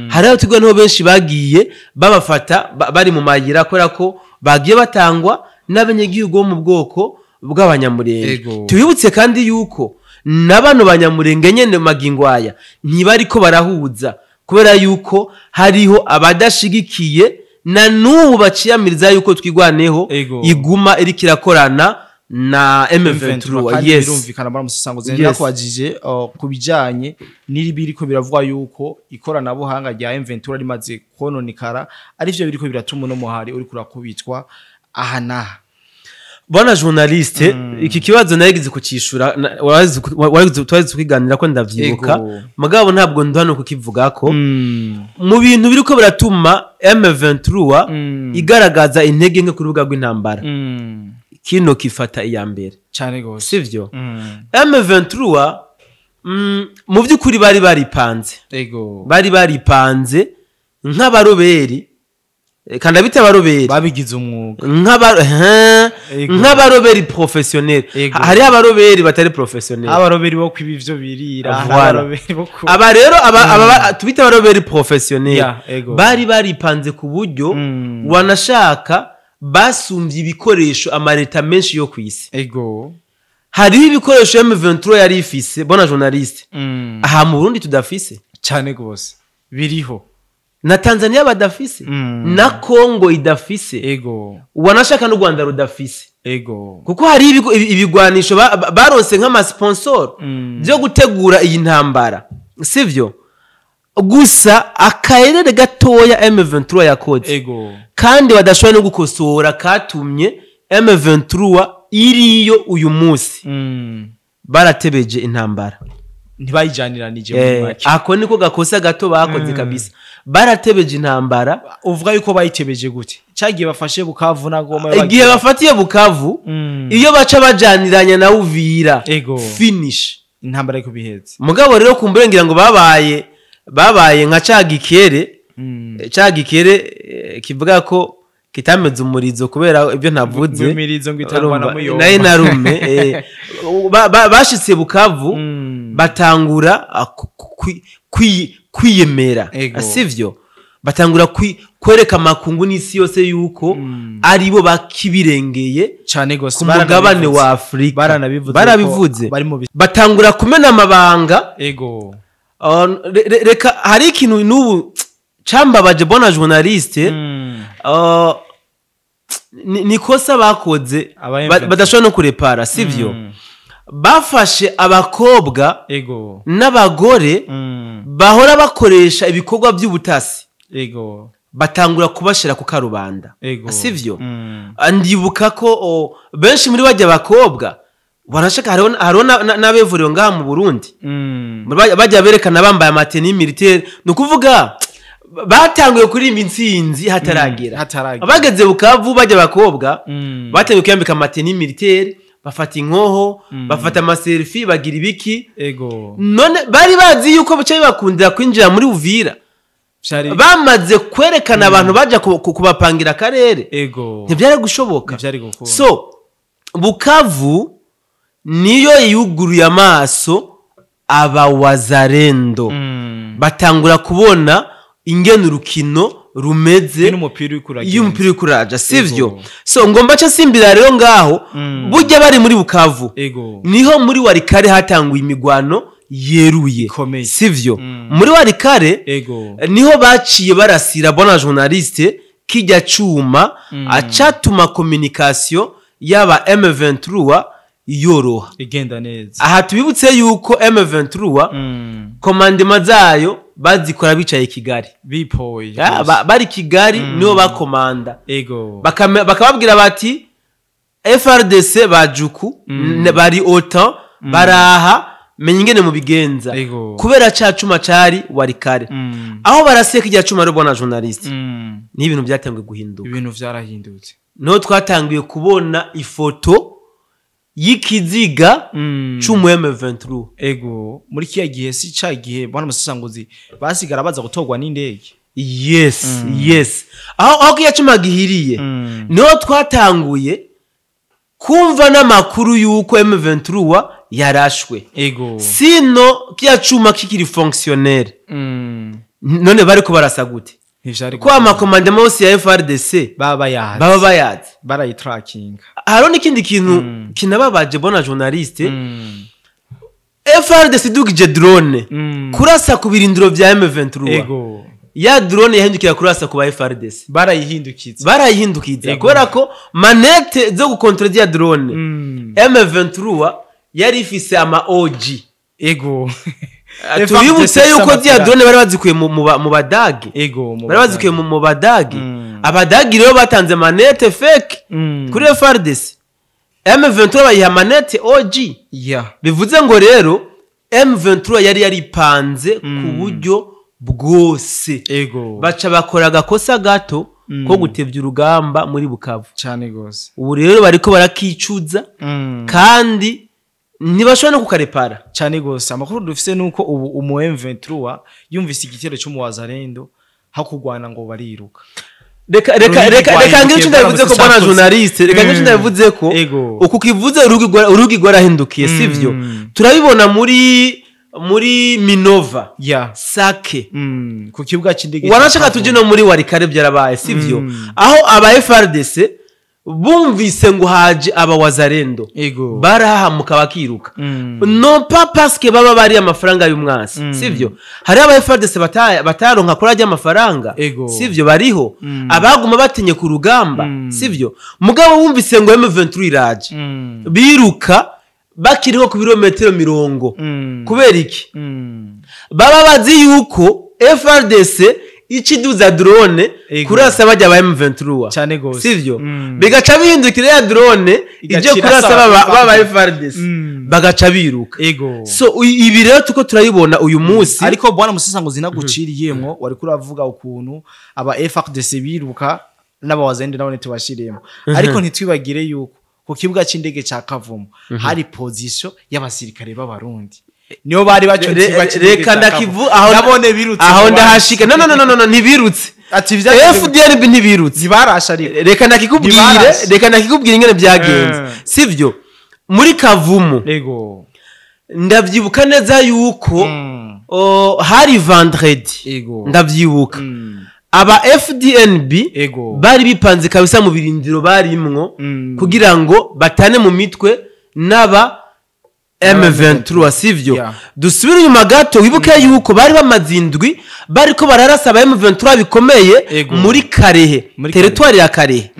Hari aho Twirwaneho benshi bagiye babafata bari mu mayira, kubera ko bagiye batangwa n'abanyagihugu bo mu bwoko bw'Abanyamurenge. Tubibutse kandi yuko na bano Banyamurenge nyene magingo aya ntibariko barahuza, kubera yuko hariho abadashigikiye na n'ubu baciyamiriza yuko Twirwaneho iguma iriko irakorana na M23. Kandi birumvikana muri musango. Nakubajije ku bijanye n'ibiriko biravugwa yuko ikoranabuhanga rya M23 rimaze kononekara, arivyo biriko biratuma uno muhari uri kurakubitwa aha n'aha. Bwana journaliste, iki kibazo nagize kucishura twarize kwiganira ko ndavyibuka. Mugabo ntabwo ndo hano kukivugako. Mu bintu biriko biratuma M23 igaragaza intege nke ku rubuga rw'intambara, kino kifata iya mbere. Cyane gose. Sivyo? M23 mu by'ukuri bari baripanze. Bari baripanze nk'abaroberi, kandi abita abaroberi babigize umwuga. Nk'abaroberi professionnel. Hariho abaroberi batari professionnel. Abaroberi bo kwiba ivyo birira. Voilà. Abaroberi bo ku Aba rero aba tubita abaroberi professionnel. Ya, ego. Bari baripanze ku buryo wanashaka basumbye ibikoresho amareta menshi yo ku isi. Hariho ibikoresho M23 yari ifise, bwana journaliste, aha mu Burundi tudafise. Cyane gose, biriho. Na Tanzania badafise, na Congo idafise, wanashaka n'u Rwanda rudafise, kuko hari ibigwanisho baronse nk'amasponsor byo gutegura iyi ntambara. Sivyo gusa, akarere gatoya M23 yakoze kandi badashoboye no gukosora katumye M23 iriyo uyu munsi, baratebeje intambara. Ntibayijaniranije muri make. Ako niko gakosa gato bakoze kabisa, baratebeje intambara. Uvuga yuko bayitebeje gute? Cyagiye bafashe Bukavu na Goma? Igihe bafatiye Bukavu, iyo baca bajaniranya na Uvira, finish. Intambara ariko bihetse. Mugabo rero kumbure ngira ngo babaye nka ca gikere, ca gikere kivuga ko kitameze umurizo kubera ibyo ntavuze. Ngo imirizo ngo itangwa na Urumva, muyomba. Naye narume bashitse Bukavu, batangura kwiyemera. Sivyo, batangura kwereka amakungu n'isi yose yuko aribo bakibirengeye Cane gose. ku mugabane wa Afurika. Baranabivuze. Barabivuze. Bari mu Batangura kumena amabanga. Reka hari ikintu n'ubu cambabaje, bwana journaliste. Ni kosa bakoze Aba badashobora no kurepara, sivyo? Bafashe abakobwa n'abagore bahora bakoresha ibikorwa by'ubutasi, batangura kubashira ku karubanda. Sivyo? Ndibuka ko benshi muri bajya bakobwa barashaka, hariho n'abevuriwe ngaha mu Burundi. Bajya berekana bambaye amatenues militaires, ni ukuvuga batanguye kuririmba intsinzi hataragera. Hataragera. Bageze Bukavu, bajya abakobwa batanguye kwiyambika amatenues militaires, bafata inkoho, bafata amaselfie, bagira ibiki. None bari bazi yuko bica bibakundira kwinjira muri Uvira? Vyari Bamaze kwerekana abantu baja kubapangira akarere, ntibyari gushoboka. Ntivyari gukunda. So Bukavu niyo yuguruye amaso abawazarendo, batangura kubona ingene urukino rumeze. N'umupira uriko uragenda. Iyo umupira uriko uraja, sivyo? So ngomba ca simbira rero ngaho. Burya bari muri Bukavu, niho muri Walikale hatanguye imigwano yeruye. Ikomeye. Sivyo? Muri Walikale niho baciye barasira, bwana journaliste, kijya cuma acatuma communication yaba M23 yoroha. Igenda neza. Aha tubibutse yuko M23 commandement zayo bazikora bicaye Kigali. Bipoye. Ah, bari Kigali nibo bakomanda. Bakababwira bati: "FARDC bajuku bari OTAN baraha, Menya ingene mubigenza kubera ca cuma cari Walikale. Aho barasiye kijya cuma rero, bwana journaliste, ni ibintu byatangiye guhinduka. Ibintu vyarahindutse. Niho twatangiye kubona ifoto y'ikiziga c'umu M23. Ego, muri kiya gihe, si ca gihe, bwana musesanguzi, basigara baza gutorwa n'indege? Yes, aho kiya cuma gihiriye, niho twatanguye kumva n'amakuru y'uko M23 yarashwe. Sino kiya cuma kikiri fonctionnel, none bariko barasa gute? Ntivyari ko ama commandement yose ya FARDC baba yazi. Baba bayazi. Barayitrackinga. Hariho n'ikindi kintu kinababaje, bwana journaliste. FARDC idugije drone kurasa ku birindiro vya M23, ya drone yahindukira kurasa ku ba FARDC. Barayihindukiza. Barayihindukiza kubera ko manette zo gukontrola ya drone, M23 yari ifise ama OG. Tubibutse yuko ziriya drone bari bazikuye mu Badage. Mu Bari bazikuye mu Badage. Abadagi rero batanze manette fake kuri FARDC, M23 bayiha manette OG. Bivuze ngo rero M23 yari yaripanze ku buryo bwose. Baca bakora agakosa gato ko gutevya urugamba muri Bukavu. Cyane gose. Ubu rero bariko barakicuza kandi ntibashobora no kukarepara. Cyane gose. Amakuru dufise nuko ubu umu M23 yumvise igitero cy'umuwazarendo, hakugwana ngo bariruka. Reka, reka, Urugi reka, reka ngire rwahindukiye, icyo ndabivuze ko, bwana bwaramutse. journaliste, reka ngire icyo ndabivuze ko. Uku kivuze, urugi rwarahindukiye, sivyo? Turabibona muri Minova, Sake. Ku kibuga cy'indege Wanashaka cya tuje no muri Walikale, byarabaye, sivyo? Aho aba FARDC bumvise ngo haje aba wazarendo, barahahamuka bakiruka. Non pas parce que baba bari amafaranga y'umwansi, sivyo? Hari aba FARDC bataronka kuri ajya amafaranga, sivyo? Bariho abaguma batinye ku rugamba, sivyo? Mugabo wumvise ngo M23 iraje, biruka bakiriho ku birometero 40. Kubera iki? Baba bazi yuko FARDC ikiduza drone kurasa bajya ba M23, Cyane gose. sivyo? Bigaca bihindukira, ya drone ije Igacira kurasa saba baba FARDC, bagaca biruka. So ibi rero tuko turayibona uyu munsi. Ariko bwana Musesa, ngo zinaguciriyemwo, wari kuravuga ukuntu aba FARDC biruka n'abawazende nabo ntitubashiriyemo, ariko ntitwibagire yuko ku kibuga cy'indege cya Kavumu hari position y'abasirikare b'Abarundi, niyo bari bacunze ikibuga cy'indege Reka cya ndakivu Kavumu. aho Nabone birutse aho mu bandi. Ndahashika. No, no, no, no, no, ntibirutse. Ati vyagenze FDNB ntibirutse. Ntibarasha ariko. Reka ndakikubwire. Ntibarashe. Reka ndakikubwire ingene byagenze, sivyo? Muri Kavumu, ndavyibuka neza yuko hari vendredi, ndavyibuka, aba FDNB bari bipanze kabisa mu birindiro barimwo kugira ngo batane mu mitwe n'aba M23, sivyo? Dusubire inyuma gato, wibuke yuko bari bamaze indwi bariko bararasa aba M23 bikomeye muri Karehe, Muri territoire ya Karehe.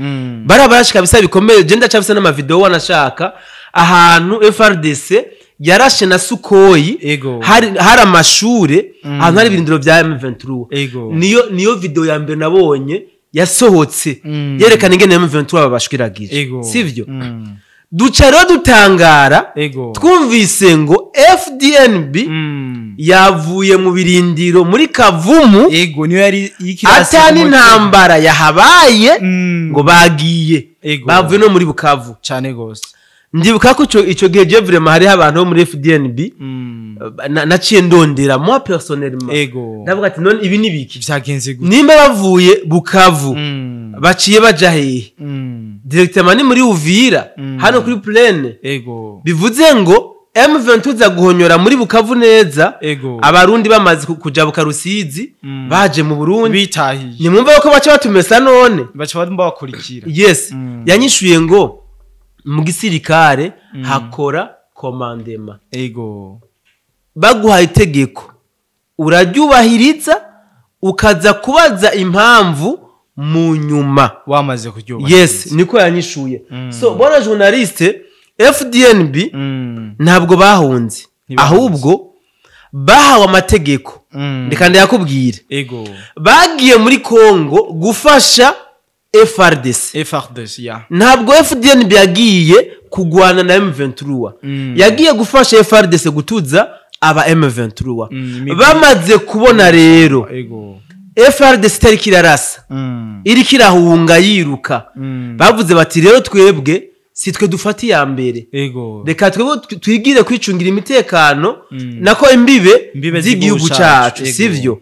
Bari barashe kabisa bikomeye. Je ndacafise n'amavideo, wanashaka, ahantu FARDC yarashe na Sukhoi, hari amashure, ahantu hari ibirindiro bya M23. Niyo video ya mbere nabonye yasohotse yerekana ingene M23 babashwiragije, sivyo? Duca rero dutangara twumvise ngo FDNB yavuye mu birindiro muri Kavumu, Ego, niyo yari yikirasi. ata n'intambara yahabaye, ngo bagiye, bavuye no muri Bukavu. Cyane gose. Ndibuka ko ico gihe je vraiment hariho abantu bo muri FDNB naciye ndondera moi personnellement, ndavuga ati: "None ibi ni biki?" Vyagenze gute? Nimba bavuye Bukavu, baciye baja hehe? Directement ni muri Uvira, hano kuri plaine. Bivuze ngo M23 za guhonyora muri Bukavu neza, Abarundi bamaze kujabuka Rusizi, baje mu Burundi. Bitahiye. Nimwumva ko baca batumesa none. Baca bagomba bakurikira. Yes. Yanyishuye ngo mu gisirikare hakora commandement. Baguhaye itegeko, uraryubahiriza, ukaza kubaza impamvu mu nyuma. Wamaze kuryubahiriza. Yes, niko yanyishuye. So bwana journaliste, FDNB ntabwo bahunze, Ntibahunze. ahubwo bahawe amategeko. Reka ndayakubwire. Bagiye muri Congo gufasha FRDC. FRDC, ya. Ntabwo FDNB yagiye kugwana na M23, yagiye gufasha FRDC gutuza aba M23. Bamaze kubona rero FRDC itari kirarasa, iri kirahunga yiruka, bavuze bati rero twebwe si twe dufata iya mbere, reka twebwe twigire kwicungira imitekano, nako imbibe z'igihugu cyacu, sivyo?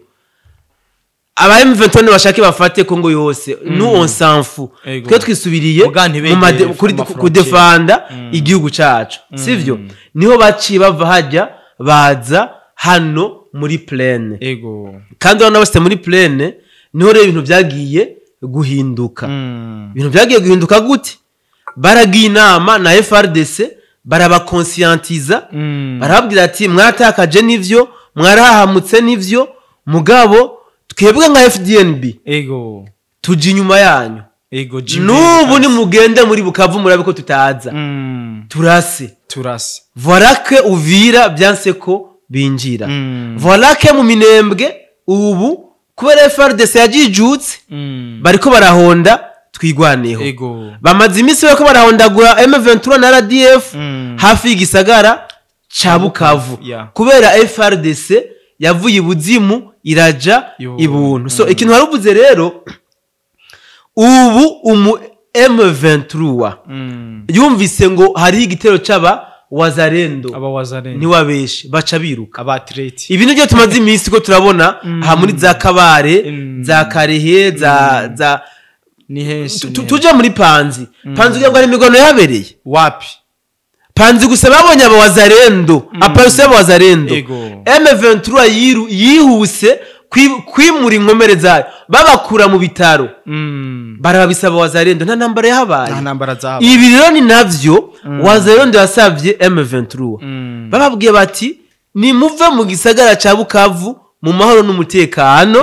Aba M23 bashake bafate Kongo yose, nous on s'en fout, twe twisubiriye kudefanda igihugu cyacu, sivyo? Niho baciye bava hajya baza hano muri plaine. Kandi hano bose muri plaine niho rero ibintu byagiye guhinduka. Ibintu byagiye guhinduka gute? Baragiye inama na FRDC, barabakonscientiza, barababwira ati mwaratakaje nivyo, mwarahahamutse nivyo, mugabo twebwe nka FDNB tuje inyuma yanyu. Nubu nimugende muri Bukavu murabe ko tutaza. Turase. Voilà que Uvira byanse ko binjira. Voilà que mu Minembwe ubu kubera FRDC yajijutse, bariko barahonda twigwaneho. Bamaze iminsi bariko barahondagura M23 na RDF hafi y'igisagara ca Bukavu. Kubera FRDC yavuye ibuzimu iraja ibuntu. So ikintu haruvuze rero ubu umu M23 yumvise ngo hari igitero c'aba Wazalendo, niwabeshi baca biruka abatreti. Ibi nivyo tumaze iminsi ko turabona aha muri za Kabare, za Karehe, za ni henshi. Tuje muri Panzi. Panzi ugira ngo ari imigwano yabereye wapi? Panzi gusa babonye aba Wazalendo, aparuse aba Wazalendo. M23 yihuse kwimura inkomere zayo, babakura mu bitaro, barabisaba Wazalendo. Nta ntambara yahabaye, nta ntambara zahabaye. Ibi rero ni navyo Wazalendo yasavye M23. Bababwiye bati nimuve mu gisagara ca Bukavu mu mahoro n'umutekano,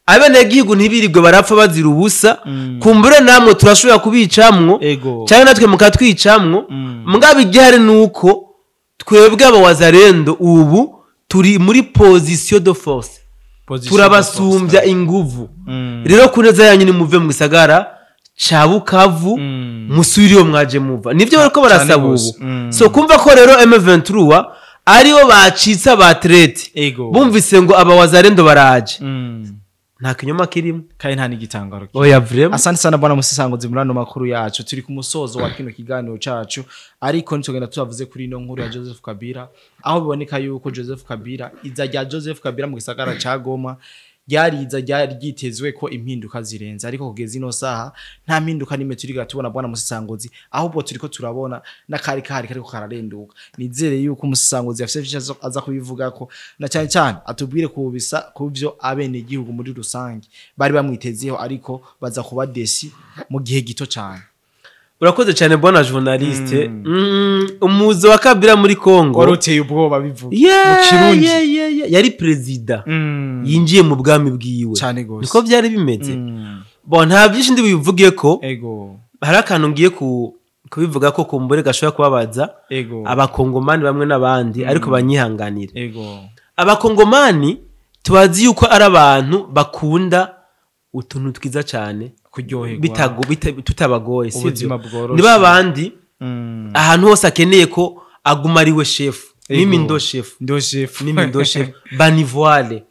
abenegihugu ntibirirwe barapfa bazira ubusa, kumbure namwe turashobora kubicamwo cyangwa natwe mukatwicamwo. Mugabo igihari nuko twebwe aba Wazalendo ubu turi muri position de force, turabasumbya inguvu. Rero kuneza yanyu ni muve mu gisagara ca Bukavu, musubire mwaje muva. Nivyo bariko barasaba ubu. So kumva ko rero M23 aribo bacitse abatrete, bumvise ngo aba Wazalendo baraje, nta kinyoma kirimo kandi nta n'igitangaro. Oya vraiment. Asante sana bwana Musisangozi muri ano makuru yacu. Turi ku musozo wa kino kiganiro cacu, ariko nitugenda tubavuze kuri ino nkuru ya Joseph Kabila, aho biboneka yuko Joseph Kabila, iza rya Joseph Kabila mu gisagara ca Goma ryari iza ryari ryitezwe ko impinduka zirenze, ariko kugeza ino saha nta mpinduka nimwe turiga tubona bwana Musisangozi, ahubwo turiko turabona n'akari kari kariko kararenduka. Nizere yuko Musisangozi afise vyinshi aza kubivuga ko, na cyane cyane atubwire kubisa kuvyo abene gihugu muri rusange bari bamwitezeho, ariko baza kuba desi mu gihe gito cyane. Urakoze cyane bwana journaliste. Umuzo wa Kabila muri Kongo waruteye ubwoba bivuga mu Kirundi. Yari president yinjiye mu bwami bwiwe, niko byari bimeze. Bon, nta byinshi ndi bivugiye ko hari akantu ngiye kubivuga ko kumbure gashobora kubabaza abakongomani bamwe n'abandi, ariko banyihanganire. Abakongomani tubazi yuko ari abantu bakunda utuntu twiza cyane, kuryoherwa tutabagoye, sivyo? Ni babandi ahantu hose akeneye ko aguma ari we chef, mimi ndo chef, mimi ndo chef, banivoile.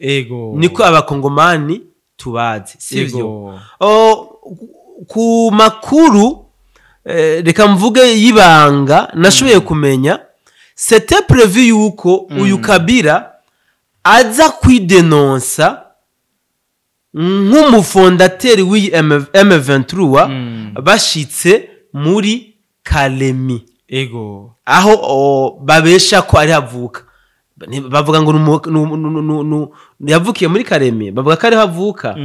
Niko abakongomani tubazi, sivyo? Ku makuru reka mvuge yibanga nashoboye kumenya, c'était prévu yuko uyu Kabila aza kwidenonsa nk'umufondateri w'iyi M23 bashitse muri Kalemi, aho babesha ko ari havuka. Bavuga ngo yavukiye muri Kalemi, bavuga ko ari havuka.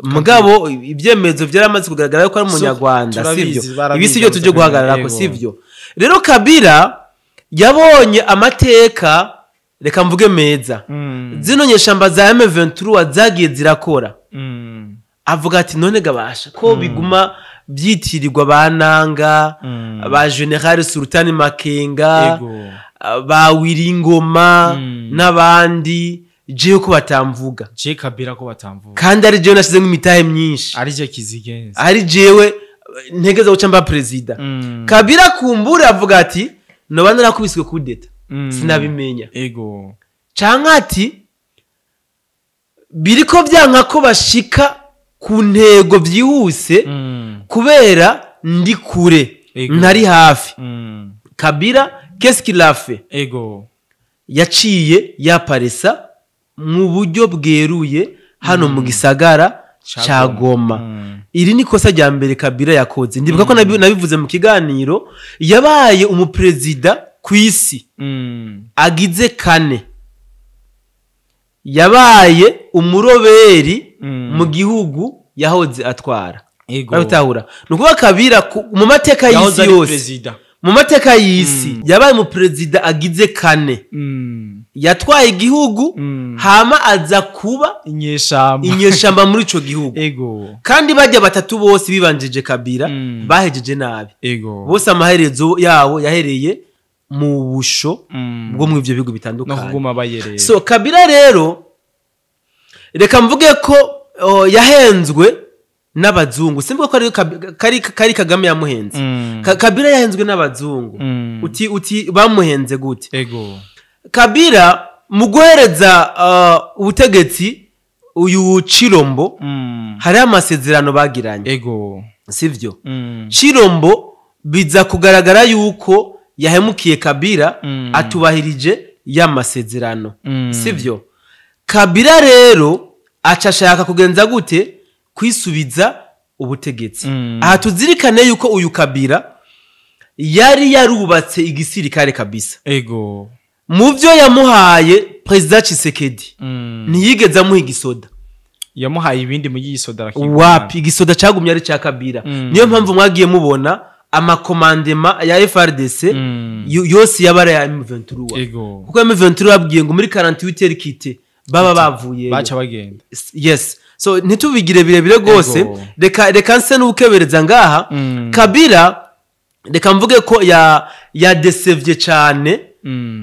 Mugabo ibyemezo byaramaze kugaragara ko ari umunyarwanda, sivyo? Ibi sivyo tuje guhagarara ko, sivyo? Rero Kabila yabonye amateka, reka mvuge meza, zino nyeshamba za M23 zagiye zirakora. Avuga ati none gabasha ko biguma byitirirwa bananga, ba General Sultan Makenga, ba Wiringoma n'abandi, Jewe ko batamvuga, je Kabila ko batamvuga, kandi ari jewe nashizemo imitahe myinshi, ari je kizigenza, ari jewe ntegeza guca mba perezida. Kabila kumbura avuga ati noba narakubiswe kudeta, sinabimenya. Ego. Canke ati biriko vyanka ko bashika ku ntego vyihuse, kubera ndi kure, ntari hafi. Kabila qu'est-ce qu'il a fait? Ego. Yaciye yaparesa mu buryo bweruye hano mu gisagara ca Goma. Iri ni kosa rya mbere Kabila yakoze. Ndibuka ko nabivuze mu kiganiro, yabaye umuperezida ku isi agize kane, yabaye umuroberi mu gihugu yahoze atwara. Urabitahura? Ni ukuvuga Kabila mu mateka y'isi yose, mu mateka y'isi yabaye umuperezida agize kane, yatwaye igihugu, hama aza kuba inyeshamba muri ico gihugu. Ego. Kandi bajya batatu bose bibanjije Kabila, bahejeje nabi. Ego. Bose amaherezo yabo yahereye mu busho bwo mu ivyo bihugu bitandukanye. No kuguma bayereye. So Kabila rero reka mvuge ko yahenzwe n'abazungu. Simvuga ko ari Kagame yamuhenze. Kabila yahenzwe n'abazungu. Uti bamuhenze gute? Ego. Kabila mu guhereza ubutegetsi uyu Chilombo, hari amasezerano bagiranye. Ego. Sivyo? Chilombo biza kugaragara yuko yahemukiye Kabila, atubahirije ya masezerano. Sivyo? Kabila rero acashaka kugenza gute? Kwisubiza ubutegetsi. Aha tuzirikane yuko uyu Kabila yari yarubatse igisirikare kabisa. Ego. Mu byo yamuhaye President Tshisekedi, ntiyigeze amuha igisoda. Yamuhaye ibindi mu gisoda. Wapi, igisoda cagumye ari ca Kabila. Niyo mpamvu mwagiye mubona amakomandema ya FRDC yose yabara ya M23. Ego. Kuko M23 babwiye ngo muri 48 heures kite baba bavuye, baca bagenda. Yes. So ntitubigire birebire gose, reka nse n'ukebereza ngaha. Kabila reka mvuge ko ya decevye cyane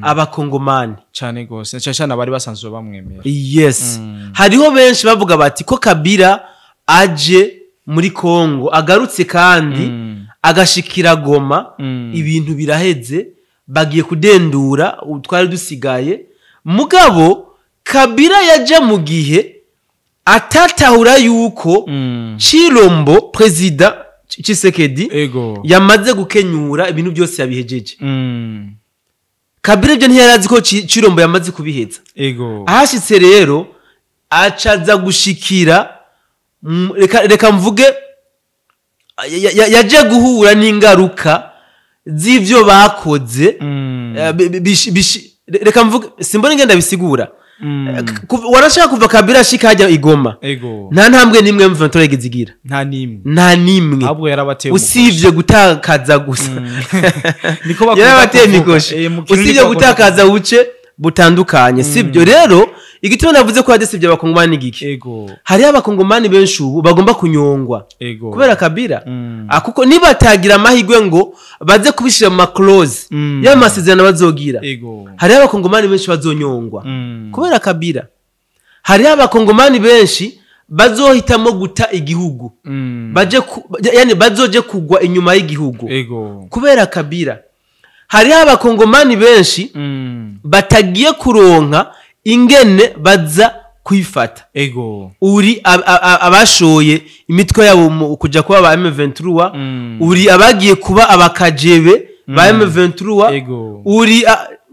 abakongomani cyane gose, cyane abari basanzwe bamwemera. Yes. Hariho benshi bavuga bati ko Kabila aje muri Kongo agarutse kandi agashikira Goma, ibintu biraheze, bagiye kudendura twari dusigaye. Mugabo Kabila yaje mu gihe atatahura yuko Chilombo President Tshisekedi yamaze gukenyura ibintu byose yabihejeje. Kabila ibyo ntiyarazi ko Chilombo yamaze kubiheza. Ego. Ahashitse rero acaza gushikira, reka mvuge yaje guhura n'ingaruka z'ivyo bakoze. Reka mvuge simbona ingenda bisigura. Warashaka kuva Kabila ashika hajya igoma. Ego. Nta ntambwe nimwe M23 yagize igira. Nta nimwe. Nta nimwe. Ahubwo yarabateye usivye gutakaza gusa. Niko bakunda yarabateye mikoshi. Usivye gutakaza ubuce butandukanye. Sibyo rero igituma navuze ko yadesivye abakongomani giki. Ego. Hari abakongomani benshi ubu bagomba kunyongwa. Ego. Kubera Kabila. Kuko nibatagira amahigwe ngo baze kubishira mu maclose y'amasezerano bazogira. Ego. Hari abakongomani benshi bazonyongwa. Kubera Kabila. Hari abakongomani benshi bazohitamo guta igihugu. Baje yani bazoje kugwa inyuma y'igihugu. Ego. Kubera Kabila. Hari abakongomani benshi batagiye kuronka ingene baza kwifata. Ego. Uri abashoye imitwe yabo kuja kuba ba M23, uri abagiye kuba abakajebe ba M23. Ego. Uri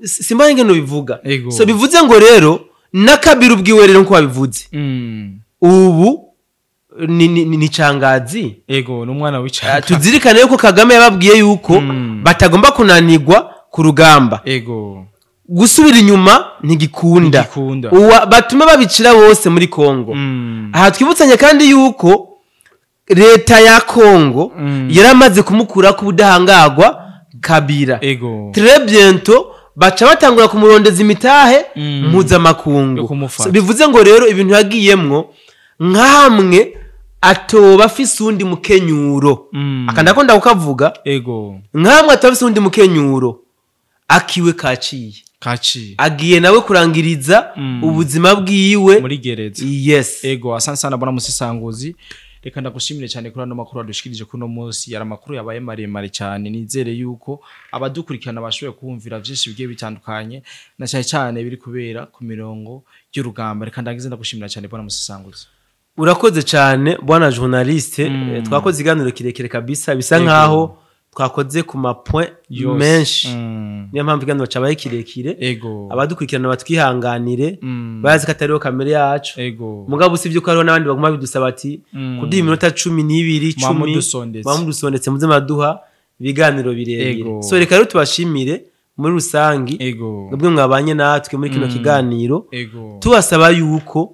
simba ingene bivuga. Ego. So bivuze ngo rero na Kabila ubwiwe rero nko babivuze. Ubu ni cangazi. Ego, n'umwana w'icanga. Tuzirikane yuko Kagame yababwiye yuko batagomba kunanirwa ku rugamba. Ego. Gusubira inyuma ntigikunda. Batume babicira bose muri Kongo. Aha twibutsanye kandi yuko leta ya Kongo yaramaze kumukura ku budahangagwa Kabila. Ego. Très bientôt baca batangura kumurondeza imitahe mpuzamakungu. So, bivuze ngo rero ibintu yagiyemwo nkamwe atoba afise undi mukenyuro. Akanda ko ndakukavuga. Ego. Nkamwe atoba afise undi mukenyuro. Akiwe kaciye, agiye nawe kurangiriza ubuzima bwiwe muri gereza. Yes. Ego, asante sana bwana Musisanguzi. Reka ndagushimire cyane kuri ano makuru wadushikirije kuno munsi. Yari amakuru yabaye maremare cyane, nizere yuko abadukurikirana bashoboye kumvira byinshi bigiye bitandukanye, na cyane cyane biri kubera ku mirongo y'urugamba. Reka ndangize ndagushimira cyane bwana Musisanguzi. Urakoze cyane bwana journaliste. Twakoze iganiro kirekire kabisa, bisa nkaho twakoze ku ma point menshi, niyo mpamvu iganiro cabaye kirekire. Abadukurikirana batwihanganire, bazi ko atariho kamere yacu. Mugabo usibye ko hariho n'abandi baguma bidusaba ati kuduha iminota 12, Muba 10, mudusondetse. Muba mudusondetse, muze muraduha ibiganiro birebire. So reka rero tubashimire muri rusangi mwebwe mwabanye natwe muri kino kiganiro, tubasaba yuko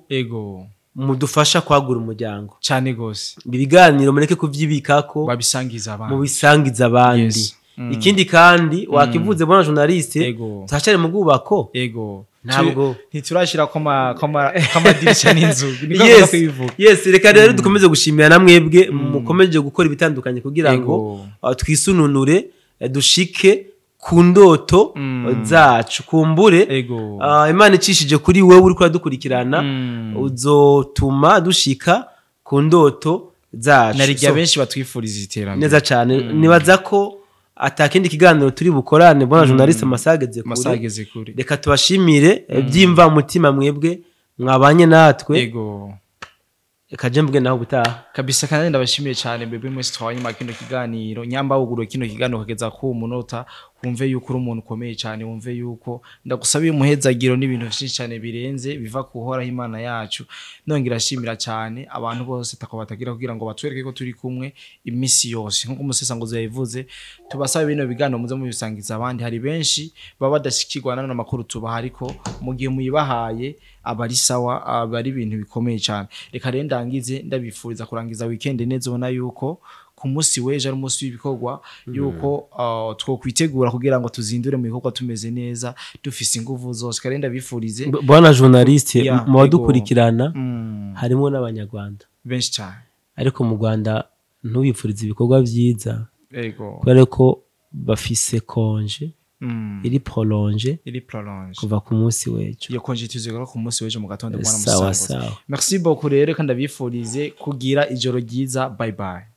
mudufasha kwagura umuryango cyane gose. Ibi biganiro mureke kuvyibikako, babisangiza abandi. Mubisangiza abandi. Ikindi kandi wakivuze bwana journaliste, turacari mu bwubako. Ntabwo. Ntiturashira ko amadirisha n'inzugi, niko yes. Kwivuga. Yes, reka rero dukomeze gushimira na mwebwe mukomeje gukora ibitandukanye kugira ngo twisununure, dushike ku ndoto zacu, kumbure Imana icishije kuri wewe uriko uradukurikirana, uzotuma dushika ku ndoto zacu. Narirya So, benshi batwifuriza iterambere. Neza cyane. Nibaza ko atakindi kiganiro turi bukorane bwana journaliste, amasaha ageze kure. Amasaha ageze kure. Reka tubashimire by'imvamutima mwebwe mwabanye natwe. Reka je mvuge naho gutaha. Kabisa, kandi ndabashimiye cyane bebe mwese twabanye muri kino kiganiro. Nyamba wuguruye kino kiganiro kugeza ku munota, wumve yuko uri umuntu ukomeye cyane, wumve yuko ndagusabiye umuhezagiro n'ibintu byinshi cyane birenze biva ku Uhoraho Imana yacu. Nongera ashimira cyane abantu bose tako batagira kugira ngo batwereke ko turi kumwe iminsi yose. Nkuko umusesanguzi yabivuze, tubasaba bino biganiro muze mubisangiza abandi. Hari benshi baba badashikirwa n'ano makuru tubaha, ariko mu gihe muyibahaye aba ari sawa, aba ari ibintu bikomeye cyane. Reka rero ndangize ndabifuriza kurangiza weekend neza, ubona yuko ku munsi w'ejo ari umunsi w'ibikorwa, yuko twokwitegura kugira ngo tuzindure mu bikorwa tumeze neza, dufise inguvu zose. Kandi ndabifurize Bwana journaliste, mu badukurikirana harimo n'Abanyarwanda benshi cyane. Ariko mu Rwanda ntubifurize ibikorwa byiza, kubera ko bafise congé iri prolongé. Iri prolongé. Kuva ku munsi w'ejo. Iyo congé tuzigora ku munsi w'ejo mu gatondo, bwana Sawa. Musango. Sawa. Merci beaucoup rero, kandi ndabifurize kugira ijoro ryiza. Bye bye.